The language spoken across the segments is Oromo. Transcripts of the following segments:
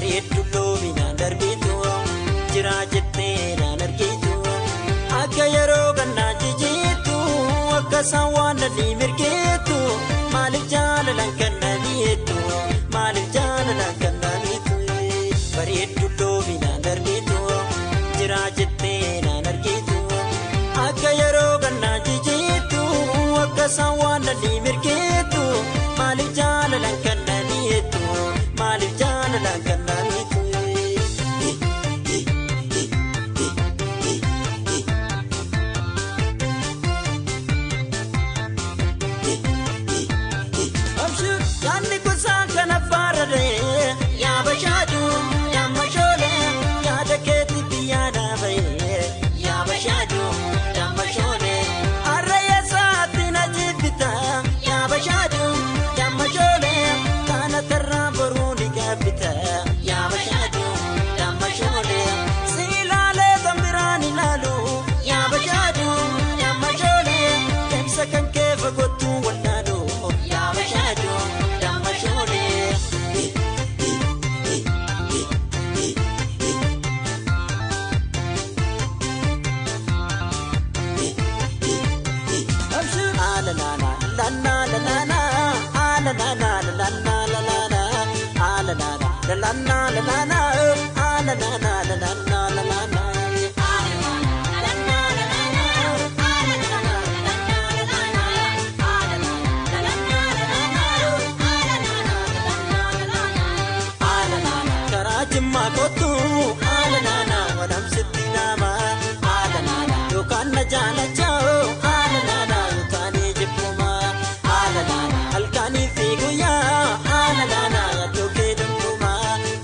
Bareeddu loominaan darbitu jira jettee naan argitu akka yeroo gannaa jijjiirtu akka isaan waan nadhii mirgeetu maaliif jaalalaan kan na mi'eettu maaliif jaalalaan kan na mi'eettu bareeddu loominaan darbitu jira jettee naan argitu akka yeroo gannaa jijjiirtu akka isaan waan nadhii mirgeetu maaliif jaalalaan kan na mi'eettu maaliif jaalalaan kan na mi'eettu. Yaanni gosa kana faararee yaa bashaadu yaa mashoolee yaada keetti biyyaa dhaabayee yaa bashaadu yaa mashoolee harree saatti na jibbita yaa bashaadu yaa mashoolee kana tarraa boruu ni gaabbita yaa bashaadu yaa mashoolee si ilaalee kan ilaalu yaa bashaadu yaa mashoolee deemsa kan kee fagootu wallaalu yaa bashaadu. Karaa jimmaa kottu haala naannaa walamsitti nama haala naannaa yookaan na jaalachaa haala naannaa yookaan jibbuma haala naannaa halkanii fi guyyaa haala naannaa yaaduu kee danduma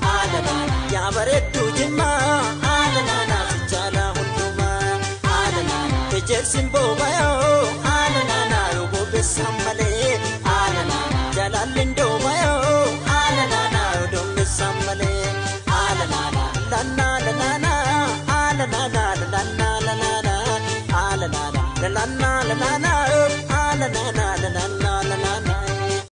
haala naannaa yaa bareedduu jimmaa haala naannaa sichaala hundumaa haala naannaa ejersi boobayoo haala naannaa yoo bobeessan malee.